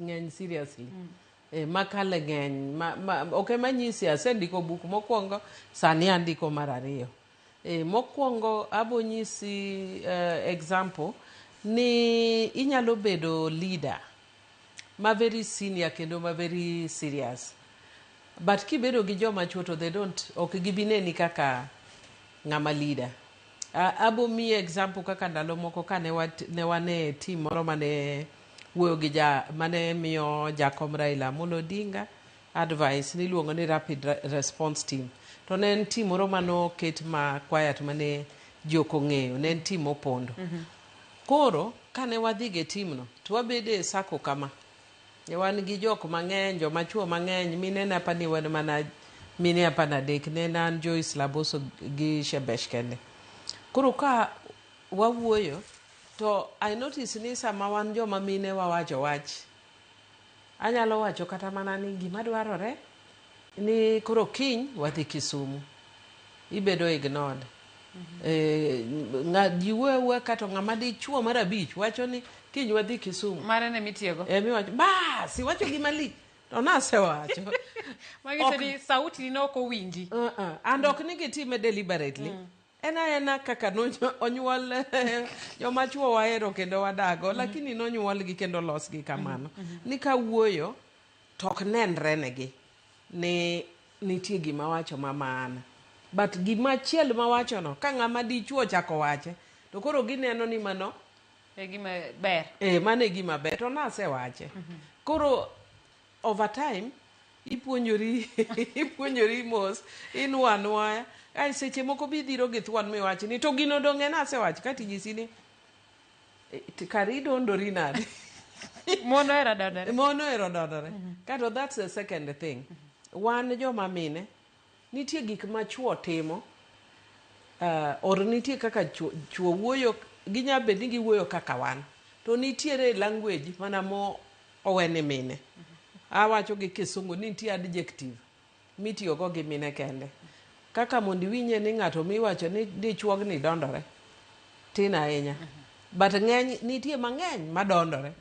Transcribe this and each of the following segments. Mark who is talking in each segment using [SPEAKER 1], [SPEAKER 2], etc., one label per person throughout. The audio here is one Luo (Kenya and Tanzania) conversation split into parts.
[SPEAKER 1] Ng'eny seriously. Makale ng'eny ma, ok ema nyisi asendiko buk mokwongo, sani andiko mar ariyo. Mokwongo abo nyisi example ni inyalo bedo leader ma very senior kendo ma very serious, but kibedo gi joma chuo to they don't, ok gibi neni kaka ng'ama leader. Abo miyi example kaka ndalo moko ka ne wan e team moro mane wuoyo gi ja mane miyo jakom Raila Amolo Odinga advice niluongo ni rapid response team. To ne en team moro manoket ma quiet mane ji ok ong'eyo, ne en team mopondo. Koro kane wadhi ge team no to wabedo e sako kama, ne wan gi jok mang'eny, joma chuo mang'eny, mine ne apani wan mana mine 13, ne en an, Joyce Laboso gi Shebesh kende. Koro ka wawuoyo to I notice ni sama wan joma mine wawacho wach, anyalo wacho kata mana ni gima dwarore ni koro kiny wadhi Kisumu, ibedo ignored. Ji wuoyo awuoya kato ng'ama dichuo mar abich wacho ni kiny wadhi Kisumu.
[SPEAKER 2] Mare ne mitiego.
[SPEAKER 1] Miwacho bas iwacho gima lich to nasewacho.
[SPEAKER 2] Manyiso ni sauti ni ne ok owinji.
[SPEAKER 1] And ok ni gitime deliberately. En aena kaka onyuol joma chuo wahero kendo wadago, lakini nonyuolgi kendo losgi kamano. Ni ka wuoyo to ok nenre negi ni nitie gima wacho ma maana. But gima achiel mawachono, ka ng'ama dichuo ochako wache, to koro gineno ni mano
[SPEAKER 2] e gima ber.
[SPEAKER 1] Mano e gima ber, to nasewache. Koro over time ipuonjori mos, inuo anuoya. Ai seche moko bidhiro gi thuon miwach ni to gino dong' en asewacho ka tinyisi ni kare idondori nade?
[SPEAKER 2] Mon ohero dondore.
[SPEAKER 1] Mon ohero dondore. Kato that's the second thing. Wan joma mine, nitie gik ma chuo timo, or nitie kaka chuo wuoyo, ginya bet ni giwuoyo kaka wan. To nitiere language mana mo owene mine. Awacho gi Kisungu ni nitie adjective mitiyogo gi mine kende. Kaka mondo iwinje ni ng'ato miwacho ni dichuogni dondore, tin ahinya. But ng'eny nitie mang'eny madondore.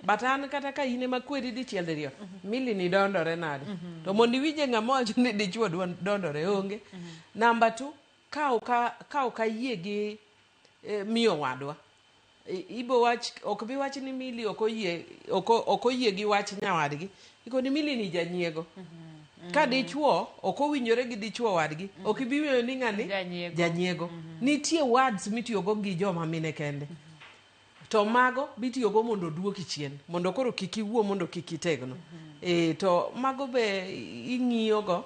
[SPEAKER 1] But an kata ka in ema kweri dichiel diriyo, mili ni dondore nade? To mondo iwinje ng'ama wacho ni dichuo dondore onge. Number 2, ka ok ayie gi miyo wadwa, ibo wach, ok bi wach ni Mili ok oyie, ok oyie gi wach nyawadgi. Ikoni Mili ni janyiego. Ka dichuo ok owinjore gi dichuo wadgi, ok ibi winjo ni ng'ani
[SPEAKER 2] janyiego.
[SPEAKER 1] Janyiego. Nitie words mitiyogo gi joma mine kende. To mago bitiyogo mondo oduoki chien, mondo koro kik iwuo, mondo kik itegno. To mago be ing'iyogo.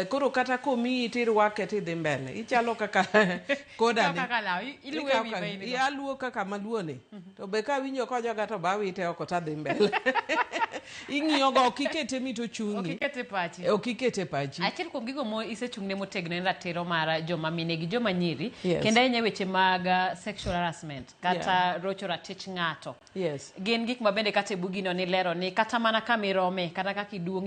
[SPEAKER 1] Koro kata komiyi tirwake tidhi mbele. Ichalo kaka koda ni.
[SPEAKER 2] Kaka law, iluwe
[SPEAKER 1] Ikawo
[SPEAKER 2] wi
[SPEAKER 1] kaka-
[SPEAKER 2] ma in go.
[SPEAKER 1] Aluwo kaka maluo ni. To be kawinjo kojoga to bawite oko tadhi mbele. Ing'iyogo, ok ikete mi to chungi.
[SPEAKER 2] Ok ikete pachi.
[SPEAKER 1] Ok ikete pachi.
[SPEAKER 2] Achiel kuom gigo mo isechung'ne motegno en ratiro mar joma mine gi joma nyiri.
[SPEAKER 1] Yes.
[SPEAKER 2] Kendo ahinya weche mag sexual harassment kata rocho ratich ng'ato.
[SPEAKER 1] Yes.
[SPEAKER 2] Gin gik ma bende kata e bugino nilero ni kata mana kama irome kata kaka iduong'